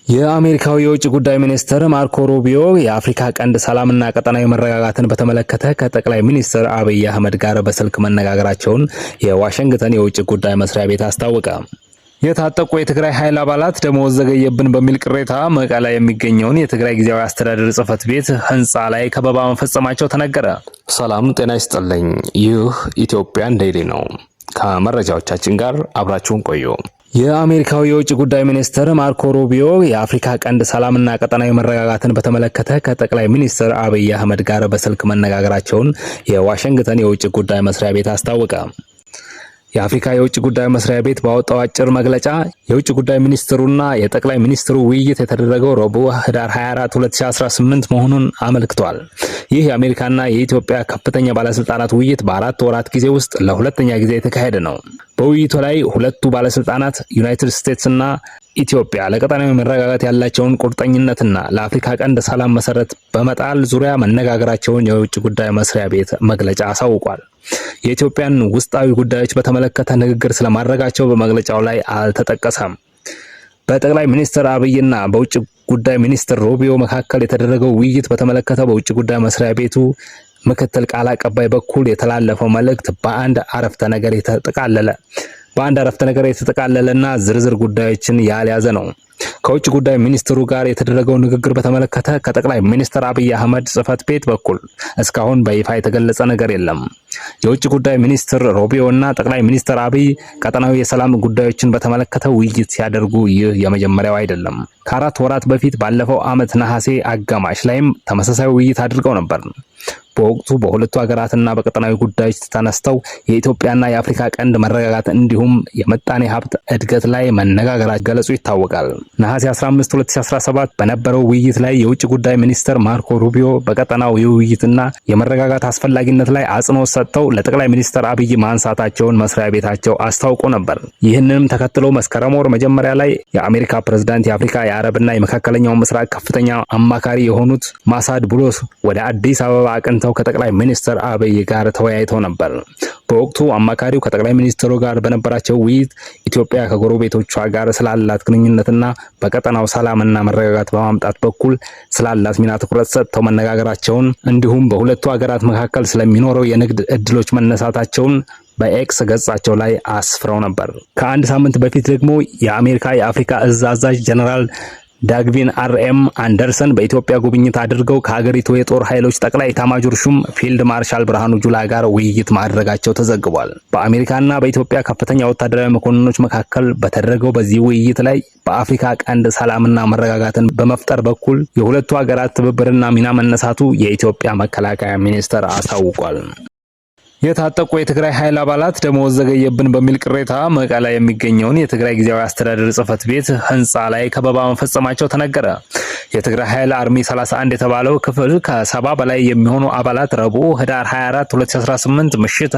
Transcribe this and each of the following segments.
የአሜሪካው የውጭ ጉዳይ ሚኒስትር ማርኮ ሩቢዮ የአፍሪካ ቀንድ ሰላምና ቀጠናዊ መረጋጋትን በተመለከተ ከጠቅላይ ሚኒስትር አብይ አህመድ ጋር በስልክ መነጋገራቸውን የዋሽንግተን የውጭ ጉዳይ መስሪያ ቤት አስታወቀ። የታጠቁ የትግራይ ኃይል አባላት ደመወዝ ዘገየብን በሚል ቅሬታ መቀለ የሚገኘውን የትግራይ ጊዜያዊ አስተዳደር ጽህፈት ቤት ህንፃ ላይ ከበባ መፈጸማቸው ተነገረ። ሰላም ጤና ይስጥልኝ። ይህ ኢትዮጵያን ዴይሊ ነው። ከመረጃዎቻችን ጋር አብራችሁን ቆዩ። የአሜሪካው የውጭ ጉዳይ ሚኒስትር ማርኮ ሩቢዮ የአፍሪካ ቀንድ ሰላምና ቀጠናዊ መረጋጋትን በተመለከተ ከጠቅላይ ሚኒስትር አብይ አህመድ ጋር በስልክ መነጋገራቸውን የዋሽንግተን የውጭ ጉዳይ መስሪያ ቤት አስታወቀ። የአፍሪካ የውጭ ጉዳይ መስሪያ ቤት ባወጣው አጭር መግለጫ የውጭ ጉዳይ ሚኒስትሩና የጠቅላይ ሚኒስትሩ ውይይት የተደረገው ረቡዕ ህዳር 24 2018 መሆኑን አመልክቷል። ይህ የአሜሪካና የኢትዮጵያ ከፍተኛ ባለስልጣናት ውይይት በ4 ወራት ጊዜ ውስጥ ለሁለተኛ ጊዜ የተካሄደ ነው። በውይይቱ ላይ ሁለቱ ባለስልጣናት ዩናይትድ ስቴትስ እና ኢትዮጵያ ለቀጠናዊ መረጋጋት ያላቸውን ቁርጠኝነትና ለአፍሪካ ቀንድ ሰላም መሰረት በመጣል ዙሪያ መነጋገራቸውን የውጭ ጉዳይ መስሪያ ቤት መግለጫ አሳውቋል። የኢትዮጵያን ውስጣዊ ጉዳዮች በተመለከተ ንግግር ስለማድረጋቸው በመግለጫው ላይ አልተጠቀሰም። በጠቅላይ ሚኒስትር አብይና በውጭ ጉዳይ ሚኒስትር ሩቢዮ መካከል የተደረገው ውይይት በተመለከተ በውጭ ጉዳይ መስሪያ ቤቱ ምክትል ቃል አቀባይ በኩል የተላለፈው መልእክት በአንድ አረፍተ ነገር የተጠቃለለና ዝርዝር ጉዳዮችን ያልያዘ ነው። ከውጭ ጉዳይ ሚኒስትሩ ጋር የተደረገው ንግግር በተመለከተ ከጠቅላይ ሚኒስትር አብይ አህመድ ጽህፈት ቤት በኩል እስካሁን በይፋ የተገለጸ ነገር የለም። የውጭ ጉዳይ ሚኒስትር ሩቢዮ እና ጠቅላይ ሚኒስትር አብይ ቀጠናዊ የሰላም ጉዳዮችን በተመለከተ ውይይት ሲያደርጉ ይህ የመጀመሪያው አይደለም። ከ4 ወራት በፊት ባለፈው ዓመት ነሐሴ አጋማሽ ላይም ተመሳሳይ ውይይት አድርገው ነበር። በወቅቱ በሁለቱ ሀገራትና በቀጠናዊ ጉዳዮች ተነስተው የኢትዮጵያና የአፍሪካ ቀንድ መረጋጋት እንዲሁም የምጣኔ ሀብት እድገት ላይ መነጋገራቸው ገለጹ ይታወቃል። ነሐሴ 15 2017 በነበረው ውይይት ላይ የውጭ ጉዳይ ሚኒስትር ማርኮ ሩቢዮ በቀጠናው የውይይትና የመረጋጋት አስፈላጊነት ላይ አጽንኦት ሰጥተው ለጠቅላይ ሚኒስትር አብይ ማንሳታቸውን መስሪያ ቤታቸው አስታውቆ ነበር። ይህንንም ተከትሎ መስከረም ወር መጀመሪያ ላይ የአሜሪካ ፕሬዝዳንት የአፍሪካ፣ የአረብና የመካከለኛው ምስራቅ ከፍተኛ አማካሪ የሆኑት ማሳድ ቡሎስ ወደ አዲስ አበባ አቅንተው ከጠቅላይ ሚኒስትር አብይ ጋር ተወያይተው ነበር። በወቅቱ አማካሪው ከጠቅላይ ሚኒስትሩ ጋር በነበራቸው ውይይት ኢትዮጵያ ከጎረቤቶቿ ጋር ስላላት ግንኙነትና በቀጠናው ሰላምና መረጋጋት በማምጣት በኩል ስላላት ሚና ትኩረት ሰጥተው መነጋገራቸውን እንዲሁም በሁለቱ ሀገራት መካከል ስለሚኖረው የንግድ እድሎች መነሳታቸውን በኤክስ ገጻቸው ላይ አስፍረው ነበር። ከአንድ ሳምንት በፊት ደግሞ የአሜሪካ የአፍሪካ እዝ አዛዥ ጀነራል ዳግቪን አርኤም አንደርሰን በኢትዮጵያ ጉብኝት አድርገው ከሀገሪቱ የጦር ኃይሎች ጠቅላይ ኤታማዦር ሹም ፊልድ ማርሻል ብርሃኑ ጁላ ጋር ውይይት ማድረጋቸው ተዘግቧል። በአሜሪካና በኢትዮጵያ ከፍተኛ ወታደራዊ መኮንኖች መካከል በተደረገው በዚህ ውይይት ላይ በአፍሪካ ቀንድ ሰላምና መረጋጋትን በመፍጠር በኩል የሁለቱ ሀገራት ትብብርና ሚና መነሳቱ የኢትዮጵያ መከላከያ ሚኒስቴር አሳውቋል። የታጠቁ የትግራይ ኃይል አባላት ደመወዝ ዘገየብን በሚል ቅሬታ መቀለ የሚገኘውን የትግራይ ጊዜያዊ አስተዳደር ጽህፈት ቤት ህንፃ ላይ ከበባ መፈጸማቸው ተነገረ። የትግራይ ኃይል አርሚ 31 የተባለው ክፍል ከ70 በላይ የሚሆኑ አባላት ረቡዕ ህዳር 24 2018 ምሽት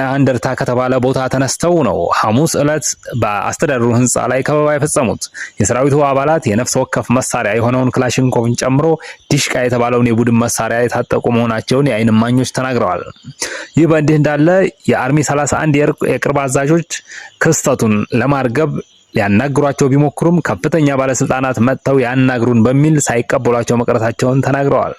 አንደርታ ከተባለ ቦታ ተነስተው ነው ሐሙስ ዕለት በአስተዳደሩ ህንፃ ላይ ከበባ የፈጸሙት። የሰራዊቱ አባላት የነፍስ ወከፍ መሳሪያ የሆነውን ክላሽንኮቭን ጨምሮ ዲሽቃ የተባለውን የቡድን መሳሪያ የታጠቁ መሆናቸውን የአይን እማኞች ተናግረዋል። ይህ በእንዲህ እንዳለ የአርሚ 31 የቅርብ አዛዦች ክስተቱን ለማርገብ ሊያናግሯቸው ቢሞክሩም ከፍተኛ ባለስልጣናት መጥተው ያናግሩን በሚል ሳይቀበሏቸው መቅረታቸውን ተናግረዋል።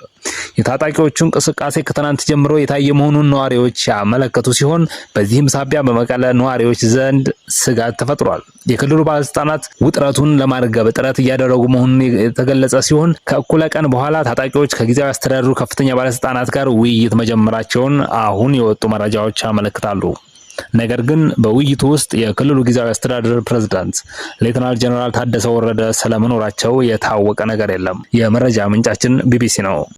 የታጣቂዎቹ እንቅስቃሴ ከትናንት ጀምሮ የታየ መሆኑን ነዋሪዎች ያመለከቱ ሲሆን በዚህም ሳቢያ በመቀለ ነዋሪዎች ዘንድ ስጋት ተፈጥሯል። የክልሉ ባለስልጣናት ውጥረቱን ለማርገብ ጥረት እያደረጉ መሆኑን የተገለጸ ሲሆን ከእኩለ ቀን በኋላ ታጣቂዎች ከጊዜያዊ አስተዳደሩ ከፍተኛ ባለስልጣናት ጋር ውይይት መጀመራቸውን አሁን የወጡ መረጃዎች ያመለክታሉ። ነገር ግን በውይይቱ ውስጥ የክልሉ ጊዜያዊ አስተዳደር ፕሬዝዳንት ሌተናል ጀነራል ታደሰ ወረደ ስለመኖራቸው የታወቀ ነገር የለም። የመረጃ ምንጫችን ቢቢሲ ነው።